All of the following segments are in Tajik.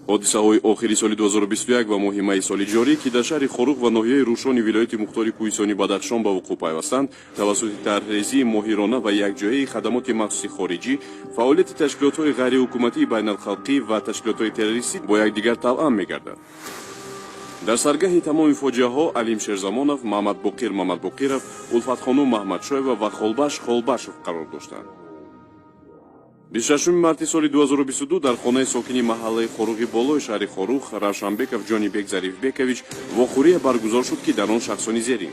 Ҳодисаҳои охири соли 2021 ва моҳи майи соли ҷорӣ, ки дар шаҳри Хоруғ ва ноҳияи Рӯшони вилояти мухтори кӯҳистони Бадахшон ба вуқӯъ пайвастанд, тавассути тарҳрезии моҳирона ва якҷояи хадамоти махсуси хориҷӣ, фаъолияти ташкилотҳои ғайриҳукуматии байналхалқӣ ва ташкилотҳои террористӣ бо якдигар тавъам мегардад. Дар саргаҳи тамоми фоҷиаҳо Алим Шерзамонов, Маҳмадбоқир Мамадбоқиров, Улфатхонум Маҳмадшоева ва Холбаш Холбашов қарор доштанд. 26 марти соли 2022 дар хонаи сокини маҳаллаи Хоруғи Болои шаҳри Хоруғ Равшанбеков Ҷонибек Зарифбекович вохӯрие баргузор шуд, ки дар он шахсони зерин: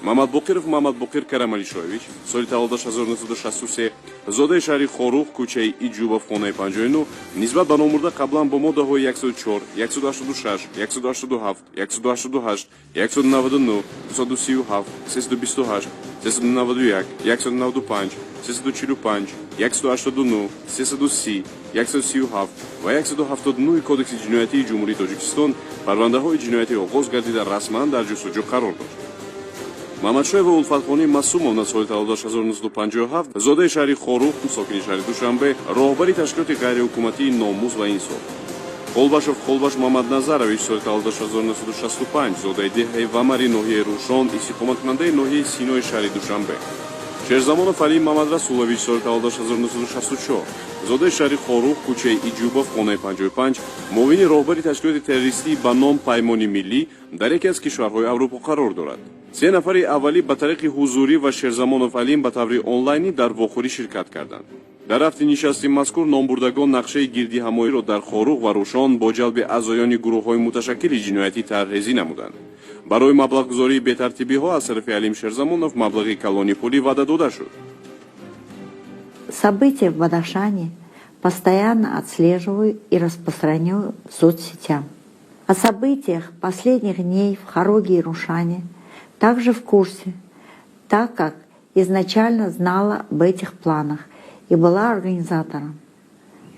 Мамадбоқиров Мамадбоқир Карамалишоевич, соли таваллудаш 1963, зодаи шаҳри Хоруғ, кӯчаи Иҷубов, хонаи 59, нисбат ба номбурда қаблан бо моддаҳои 104, 186, 187, 188, 199, 237, 328, 391, 195, 345, 189, 330, 137 ва 179 Кодекси ҷиноятии Ҷумҳурии Тоҷикистон парвандаҳои ҷиноятӣ оғоз гардида, расман дар ҷустуҷӯ қарор дошт. Мамадшоева Улфатхоним Масумовна, соли таваллудаш 1957, зодаи шаҳри Хоруғ, сокини шаҳри Душанбе, роҳбари ташкилоти ғайриҳукуматии «Номус ва инсоф». Холбашов Холбаш Мамадназарович, соли таваллудаш 1965, зодаи деҳаи Вамари ноҳияи Рӯшон, истиқоматкунандаи ноҳияи Синои шаҳри Душанбе. Шерзамонов Алим Мамадрасулович, соли таваллудаш 1964, зодаи шаҳри Хоруғ, кӯчаи Иҷубов, хонаи 55, муовини роҳбари ташкилоти террористӣ ба ном «Паймони миллӣ» дар яке аз кишварҳои Аврупо қарор дорад. Се нафари аввалӣ ба тариқи ҳузурӣ ва Шерзамонов Алим ба таври онлайнӣ дар вохӯрӣ ширкат карданд. Дар рафти нишасти мазкур номбурдагон нақшаи гирдиҳамоиро дар Хоруғ ва Рӯшон бо ҷалби аъзоёни гурӯҳҳои муташаккили ҷиноятӣ тарҳрезӣ намуданд. Барои маблағгузории бетартибиҳо аз тарафи Алим Шерзамонов маблағи калони пулӣ ваъда дода шуд. События в Бадахшане постоянно отслеживаю и распространяю в соцсетях. О событиях последних дней в Хороге и Рушане также в курсе, так как изначально знала об этих планах и была организатором.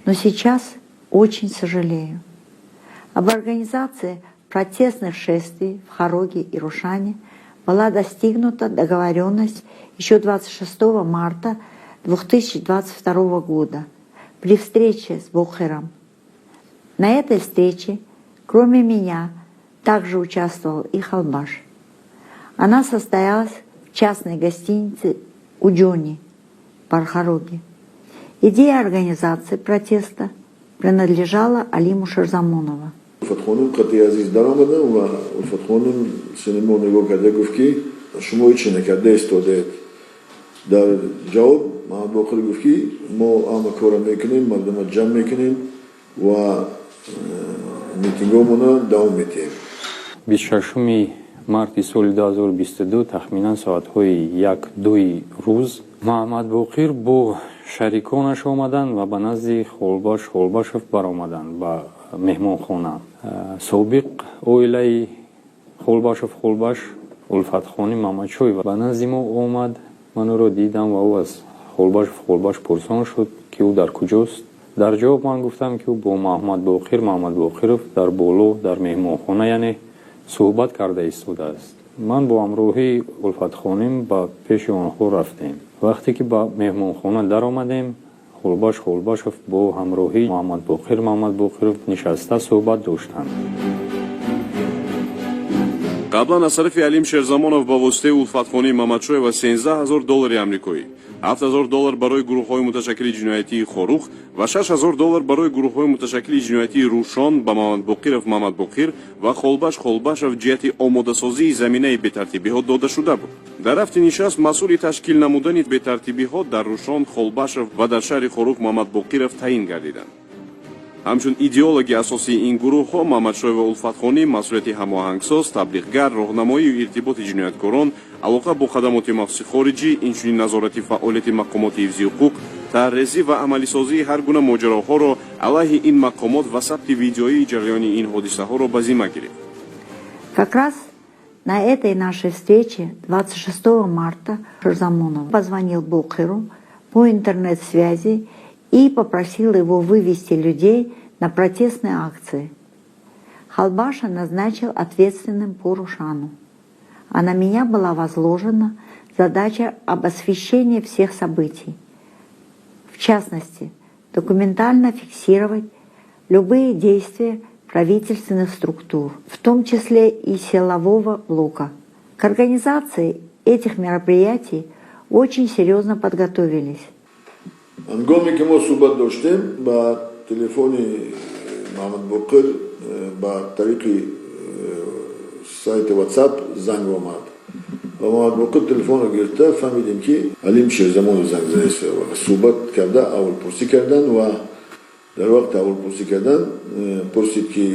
Но сейчас очень сожалею. Об организации протестных шествий в Хороге и Рушане была достигнута договоренность еще 26 марта 2022 года при встрече с Бокером. На этой встрече, кроме меня, также участвовал и Халбаш. Она состоялась в частной гостинице у Джонни в Хороге. Идея организации протеста принадлежала Алиму Шерзамонову. Улфатхонум қати Азиз даромадам ва Улфатхонум сини мо нигоҳ карда гуфт, ки шумо ҳечи накарда истодаед. Дар ҷавоб Маҳмадбоқир гуфт, ки мо ҳама корро мекунем, мардума ҷамъ мекунем ва митингҳомона давом медиҳем. 26 марти соли 2022, тахминан соатҳои 1-2-и рӯз, Маҳмадбоқир бо шариконаш омаданд ва ба назди Холбаш Холбашов баромаданд ба меҳмонхона. Собиқ оилаи Холбашов Холбаш, Улфатхони Мамадшоева, ба назди мо омад. Ман ӯро дидам ва ӯ аз Холбашов Холбаш пурсон шуд, ки ӯ дар куҷост. Дар ҷавоб ман гуфтам, ки ӯ бо Маҳмадбоқир Маҳмадбоқиров дар боло, дар меҳмонхона, яъне суҳбат карда истодааст. Ман бо ҳамроҳии Улфатхоним ба пеши онҳо рафтем. Вақте ки ба меҳмонхона даромадем, Холбаш Холбашов бо ҳамроҳии Муҳаммадбоқир Муҳаммадбоқиров нишаста суҳбат доштанд. Қаблан аз тарафи Алим Шерзамонов ба воситаи Улфатхонии Мамадшоева 13 000 доллари амрикоӣ, 7000 доллар барои гурӯҳҳои муташаккили ҷиноятии Хоруғ ва 6000 доллар барои гурӯҳҳои муташаккили ҷиноятии Рӯшон ба Мамадбоқиров Мамадбоқир ва Холбаш Холбашов ҷиҳати омодасозии заминаи бетартибиҳо дода шуда буд. Дар рафти нишаст масъули ташкил намудани бетартибиҳо дар Рӯшон Холбашов ва дар шаҳри Хоруғ Мамадбоқиров таъин гардиданд. Ҳамчун идеологи асосии ин гурӯҳҳо Мамадшоева Улфатхонӣ масъулияти ҳамоҳангсоз, таблиғгар, роҳнамоию иртиботи ҷинояткорон, алоқа бо хадамоти махсуси хориҷӣ, инчунин назорати фаъолияти мақомоти ҳифзи ҳуқуқ, тарҳрезӣ ва амалисозии ҳар гуна моҷароҳоро алайҳи ин мақомот ва сабти видеоии ҷараёни ин ҳодисаҳоро ба зимма гирифт. Как раз на этой нашей встрече 26 марта Шерзамонов позвонил Бокеру по интернет-связи и попросил его вывести людей на протестные акции. Халбаша назначил ответственным по Рушану. А на меня была возложена задача об освещении всех событий. В частности, документально фиксировать любые действия правительственных структур, в том числе и силового блока. К организации этих мероприятий очень серьезно подготовились. Ҳангоме ки мо суҳбат доштем, ба телефони Муҳаммадбоқир ба тариқи сайти WhatsApp занг омад ва Муҳаммадбоқир телефонро гирифта, фаҳмидем, ки Алим Шерзамонов занг задааст. Суҳбат карда, аҳволпурсӣ кардан ва дар вақти аҳволпурсӣ кардан пурсид, ки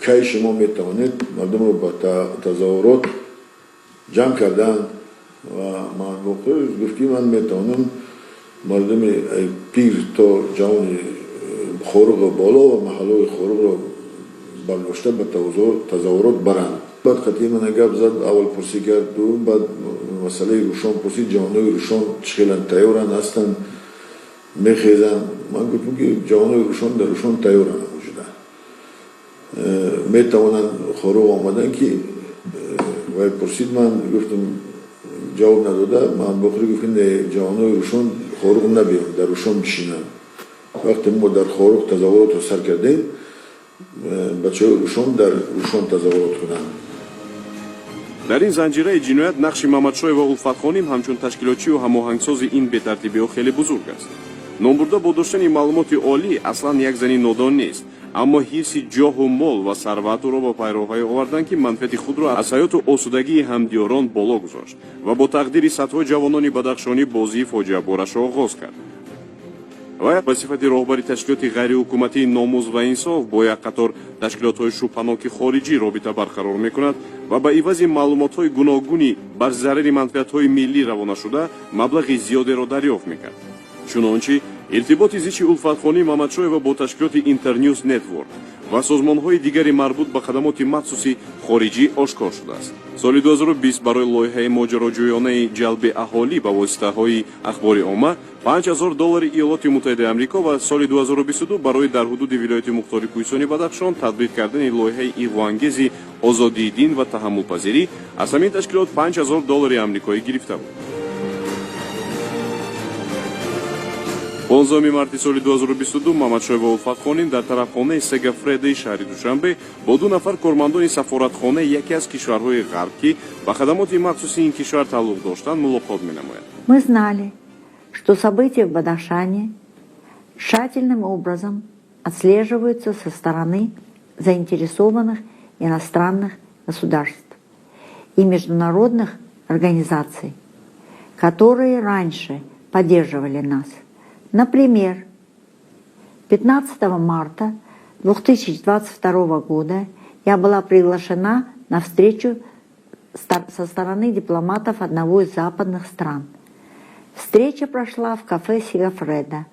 кай шумо метавонед мардумро ба тазоҳурот ҷамъ кардан, ва Муҳаммадбоқир гуфт, ки ман метавонам мардуми пир то ҷавони Хоруғ боло ва маҳаллаҳои Хоруғро бардошта ба тазоҳурот баранд. Баъд қатъи мана гап зад, аҳволпурсӣ кард, баъд масъалаи Рӯшон пурсид, ҷавонои Рӯшон чӣ хеланд, тайёранд, ҳастанд, мехезанд. Ман гуфтам, ки ҷавонои Рӯшон дар Рӯшон тайёранд, мавҷуда метавонанд Хоруғ омадан, ки вай пурсид, ман гуфтам, ҷавоб надода, Муҳаммадбоқир гуфт, ки не, ҷавонои Рӯшон Хоруғ набиёнд, дар Рӯшон бишинанд. Вақте мо дар Хоруғ тазоҳуротро сар кардем, бачаҳои Рӯшон дар Рӯшон тазоҳурот кунанд. Дар ин занҷираи ҷиноят нақши Мамадшоева Улфатхоним ҳамчун ташкилотчиву ҳамоҳангсози ин бетартибиҳо хеле бузург аст. Номбурда бо доштани маълумоти олӣ аслан як зани нодон нест, аммо ҳирси ҷоҳу мол ва сарват ӯро ба пайроҳае оварданд, ки манфиати худро аз ҳаёту осудагии ҳамдиёрон боло гузошт ва бо тақдири садҳо ҷавонони бадахшонӣ бозии фоҷиаборашро оғоз кард. Вай ба сифати роҳбари ташкилоти ғайриҳукуматии «Номус ва инсоф» бо як қатор ташкилотҳои шубҳаноки хориҷӣ робита барқарор мекунад ва ба ивази маълумотҳои гуногуни бар зарари манфиатҳои миллӣ равона шуда маблағи зиёдеро дарёфт мекард. Чунончи, иртиботи зичи Улфатхоним Мамадшоева бо ташкилоти «Интернюс Нетворк» ва созмонҳои дигари марбут ба хадамоти махсуси хориҷӣ ошкор шудааст. Соли 2020 барои лоиҳаи моҷароҷӯёнаи ҷалби аҳолӣ ба воситаҳои ахбори омма 5000 доллари Иёлоти Муттаҳидаи Амрико ва соли 2022 барои дар ҳудуди вилояти мухтори Кӯҳистони Бадахшон татбиқ кардани лоиҳаи иғвоангези озодии дин ва таҳаммулпазирӣ аз ҳамин ташкилот 5000 доллари амрикоӣ гирифта буд. 15 марти соли 2022 Мамадшоева Улфатхоним дар тарафхонаи Сегафредаи шаҳри Душанбе бо ду нафар кормандони сафоратхонаи яке аз кишварҳои ғарб, ки ба хадамоти махсуси ин кишвар тааллуқ доштанд, мулоқот менамояд. Мы знали, что события в Бадахшане тщательным образом отслеживаются со стороны заинтересованных иностранных государств и международных организаций, которые раньше поддерживали нас. Например, 15 марта 2022 года я была приглашена на встречу со стороны дипломатов одного из западных стран. Встреча прошла в кафе «Сегафредо»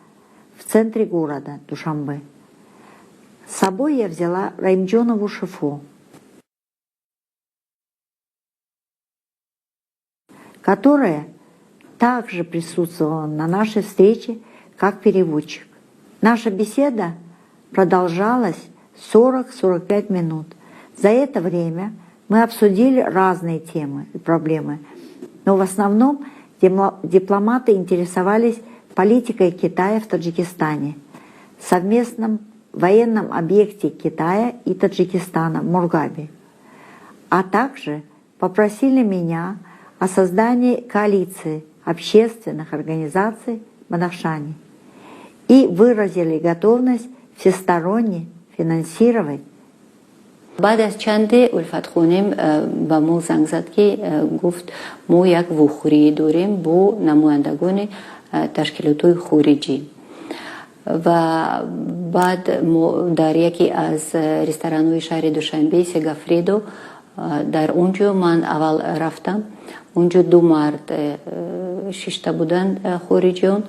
в центре города Душанбе. С собой я взяла Раимджонову Шифо, которая также присутствовала на нашей встрече как переводчик. Наша беседа продолжалась 40-45 минут. За это время мы обсудили разные темы и проблемы, но в основном дипломаты интересовались политикой Китая в Таджикистане, совместном военном объекте Китая и Таджикистана в Мургабе, а также попросили меня о создании коалиции общественных организаций в Бадахшане и выразили готовность всесторонне финансировать. Баъд аз чанде Улфатхоним ба мо занг зад, ки гуфт, мо як вохӯрӣ дорем бо намояндагони ташкилотҳои хориҷӣ. Ва баъд мо дар яке аз ресторанҳои шаҳри Душанбе, Сегафредо, дар он ҷо ман аввал рафтам. Он ҷо ду мард шишта буданд, хориҷиён,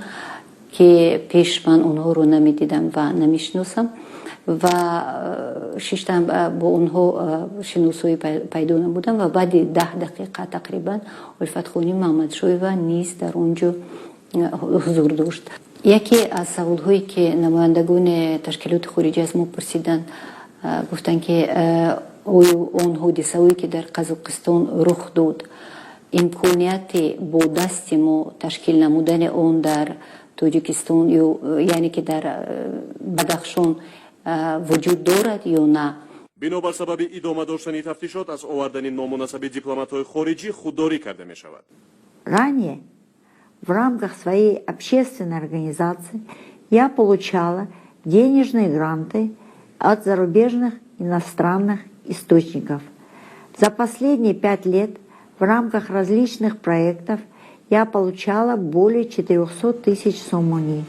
ки пеш ман онҳоро намедидам ва намешиносам, ва шиштам, бо онҳо шиносоӣ пайдо намудам. Ва баъди 10 дақиқа тақрибан Улфатхоним Маҳмадшоева низ дар он ҷо ҳузур дошт. Яке аз саволҳое, ки намояндагони ташкилоти хориҷӣ аз мо пурсиданд, гуфтанд, ки оё он ҳодисаҳое, ки дар Қазоқистон рух дод, имконияти бо дасти мо ташкил намудани он дар Тоҷикистон ё яъне ки дар Бадахшон. вуҷуд дорад ё на. Бинобар сабаби идома доштани тафтишот, аз овардани ному насаби дипломатҳои хориҷӣ худдорӣ карда мешавад. Ранее в рамках своей общественной организации я получала денежные гранты от зарубежных иностранных источников. За последние 5 лет в рамках различных проектов я получала более 400 тысяч сомони.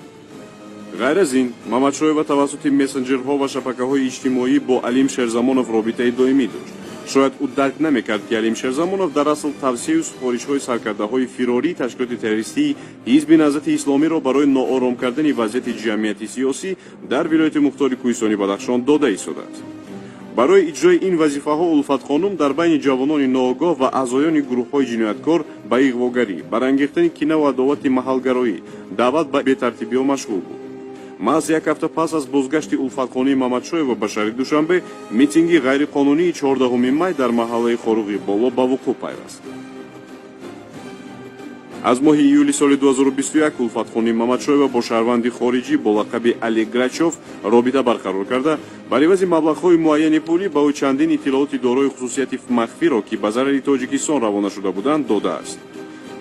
Ғайр аз ин, Мамадшоева тавассути мессенҷерҳо ва шабакаҳои иҷтимоӣ бо Алим Шерзамонов робитаи доимӣ дошт. Шояд ӯ дарк намекард, ки Алим Шерзамонов дар асл тавсияю супоришҳои саркардаҳои фирории ташкилоти террористии Ҳизби Наҳзати Исломиро барои ноором кардани вазъияти ҷамъияти сиёсӣ дар вилояти мухтори Кӯҳистони Бадахшон дода истодааст. Барои иҷрои ин вазифаҳо Улфатхонум дар байни ҷавонони ноогоҳ ва аъзоёни гурӯҳҳои ҷинояткор ба иғвогарӣ, барангехтани кинаву адовати маҳалгароӣ, даъват ба бетартибиҳо машғул буд. Маҳз як ҳафта пас аз бозгашти Улфатхонуми Мамадшоева ба шаҳри Душанбе, митинги ғайриқонунии 14 май дар маҳаллаи Хоруғи Боло ба вуқӯъ пайваст. Аз моҳи июли соли 2021 Улфатхонуми Мамадшоева бо шаҳрванди хориҷӣ бо лақаби Олег Грачов робита барқарор карда, бар ивази маблағҳои муайяни пулӣ ба ӯ чандин иттилооти дорои хусусияти махфиро, ки ба зарари Тоҷикистон равона шуда буданд, додааст.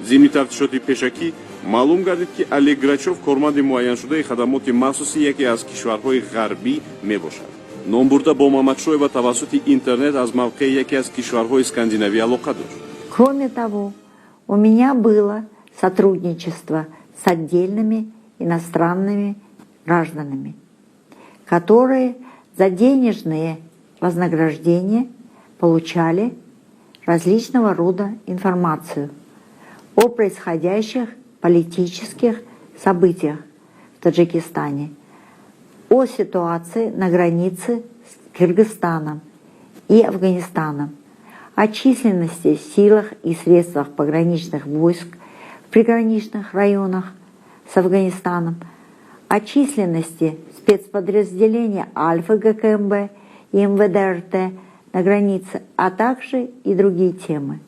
Зимни тафтишоти пешакӣ маълум гардид, ки Олег Грачов корманди муайяншудаи хадамоти махсуси яке аз кишварҳои ғарбӣ мебошад. Номбурда бо Мамадшоева тавассути интернет аз мавқеи яке аз кишварҳои Скандинавӣ алоқа дошт. Кроме того, у меня было сотрудничество с отдельными иностранными гражданами, которые за денежные вознаграждения получали различного рода информацию о происходящих политических событиях в Таджикистане, о ситуации на границе с Кыргызстаном и Афганистаном, о численности, силах и средствах пограничных войск в приграничных районах с Афганистаном, о численности спецподразделения Альфа ГКНБ и МВД РТ на границе, а также и другие темы.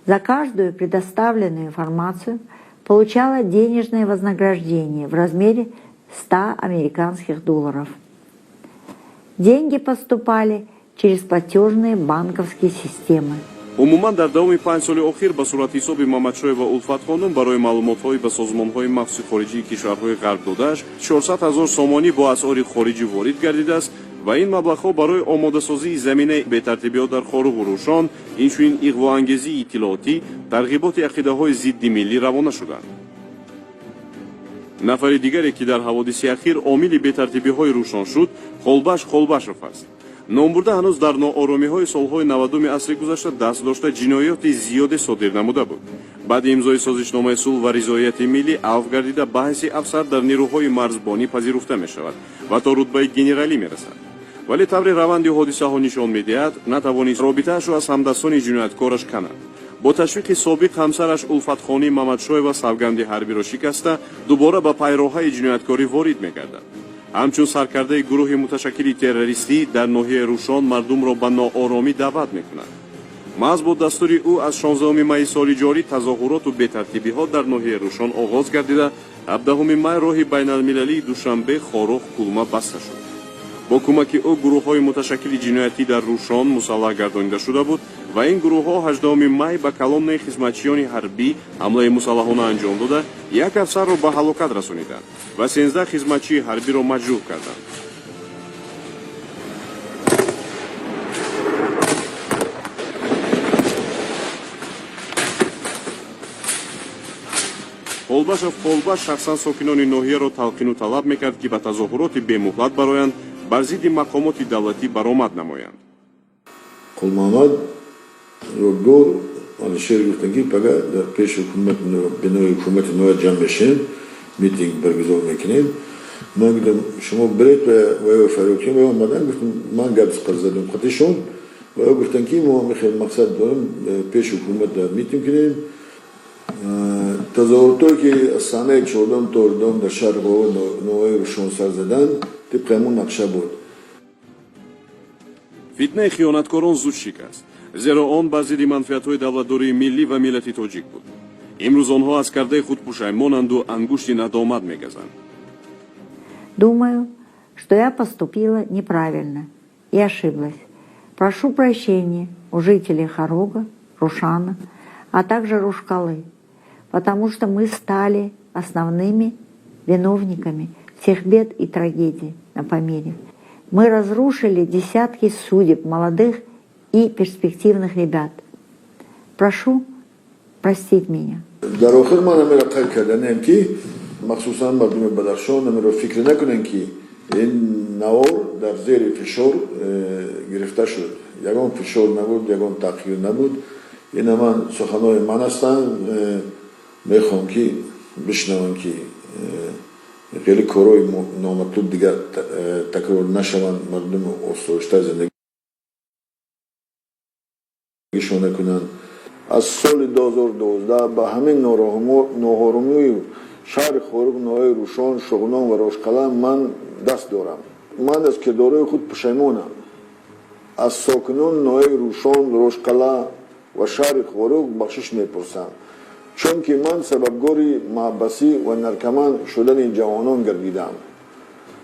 За каждую предоставленную информацию получала денежное вознаграждение в размере 100 американских долларов. Деньги поступали через платежные банковские системы. Умуман, дар давоми 5 соли охир ба суратҳисоби Мамадшоева Улфатхонум барои маълумотҳои ба созмонҳои махсуси хориҷии кишварҳои ғарб додааш 400 ҳазор сомонӣ бо асъори хориҷӣ ворид гардидааст ва ин маблағҳо барои омодасозии заминаи бетартибиҳо дар Хоруғу Рӯшон, инчунин иғвоангезии иттилоотӣ, тарғиботи ақидаҳои зидди миллӣ равона шуданд. Нафари дигаре, ки дар ҳаводиси ахир омили бетартибиҳои Рӯшон шуд, Холбаш Холбашов аст. Номбурда ҳанӯз дар нооромиҳои солҳои 90-уми асри гузашта даст дошта, ҷиноёти зиёде содир намуда буд. Баъди имзои созишномаи сулҳ ва ризоияти миллӣ авф гардида, ба ҳайси афсар дар нерӯҳои марзбонӣ пазируфта мешавад ва то рутбаи генералӣ мерасад. Вале таври раванди ҳодисаҳо нишон медиҳад, натавонист робитаашро аз ҳамдастони ҷинояткораш канад. Бо ташвиқи собиқ ҳамсараш Улфатхонуми Мамадшоева савганди ҳарбиро шикаста, дубора ба пайроҳаи ҷинояткорӣ ворид мегардад. Ҳамчун саркардаи гурӯҳи муташаккили террористӣ дар ноҳияи Рӯшон мардумро ба нооромӣ даъват мекунад. Маҳз бо дастури ӯ аз 16 майи соли ҷорӣ тазоҳуроту бетартибиҳо дар ноҳияи Рӯшон оғоз гардида, 17 май роҳи байналмилалии Душанбе, Хоруғ, Кулма баста шуд. Бо кӯмаки ӯ гурӯҳҳои муташаккили ҷиноятӣ дар Рӯшон мусаллаҳ гардонида шуда буд ва ин гурӯҳҳо 18 май ба колоннаи хизматчиёни ҳарбӣ ҳамлаи мусаллаҳона анҷом дода, як афсарро ба ҳалокат расониданд ва 13 хизматчии ҳарбиро маҷрӯҳ карданд. Холбашов Холбаш шахсан сокинони ноҳияро талқину талаб мекард, ки ба тазоҳуроти бемуҳлат бароянд, бар зидди мақомоти давлатӣ баромад намоянд. Қулмамад Ёдгор, Алишер гуфтанд, ки пага дар пеши ҳукумат, бинои ҳукумати ноҳия ҷамъ мешавем, митинг баргузор мекунем. Ман гуфтам, шумо биред ва ё фарёд кунем. Ва омадан, гуфтам, ман гап задам қатишон ва ё гуфтанд, ки мо мехоҳем, мақсад дорем, пеши ҳукумат митинг кунем. Тазоҳуротое, ки аз санаи 14 то 18 дар шаҳри ноҳияи Рӯшон сар заданд, тибқи ҳамон нақша буд. Фитнаи хиёнаткорон зуд шикаст, зеро он бар зидди манфиатҳои давлатдории миллӣ ва миллати тоҷик буд. Имрӯз онҳо аз кардаи худ пушаймонанду ангушти надомат мегазанд. Думаю, что я поступила неправильно и ошиблась. Прошу прощения у жителей Хорога, Рушана, а также Рушкалы, потому что мы стали основными виновниками всех бед и трагедий на Памире. Мы разрушили десятки судеб молодых и перспективных ребят. Прошу простить меня. Дар охир ман амира қайд карданем, ки махсусан мардуми Бадахшон амиро фикр накунем, ки ин навор дар зери фишор гирифта шуд. Ягон фишор набуд, ягон таъхир набуд. Ина ман суханои ман ҳастанд. Мехоҳам, ки бишнаванд, ки хеле корҳои номатлуб дигар такрор нашаванд, мардум осоишта зиндагишон накунанд. Аз соли 2012 ба ҳамин ноҳоромии шаҳри Хоруғ, ноҳияи Рӯшон, Шуғнон ва Рошқала ман даст дорам. Ман аз кирдорҳои худ пушаймонам. Аз сокинон ноҳияи Рӯшон, Рошқала ва шаҳри Хоруғ бахшиш мепурсам, чунки ман сабабгори маҳбасӣ ва наркоман шудани ҷавонон гардидам.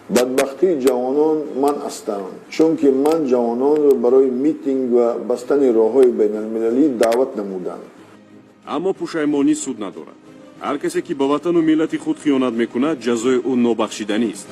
Бадбахтии ҷавонон ман ҳастам, чунки ман ҷавононро барои митинг ва бастани роҳҳои байналмилалӣ даъват намудам. Аммо пушаймонӣ суд надорад. Ҳар касе, ки ба ватану миллати худ хиёнат мекунад, ҷазои ӯ нобахшиданист.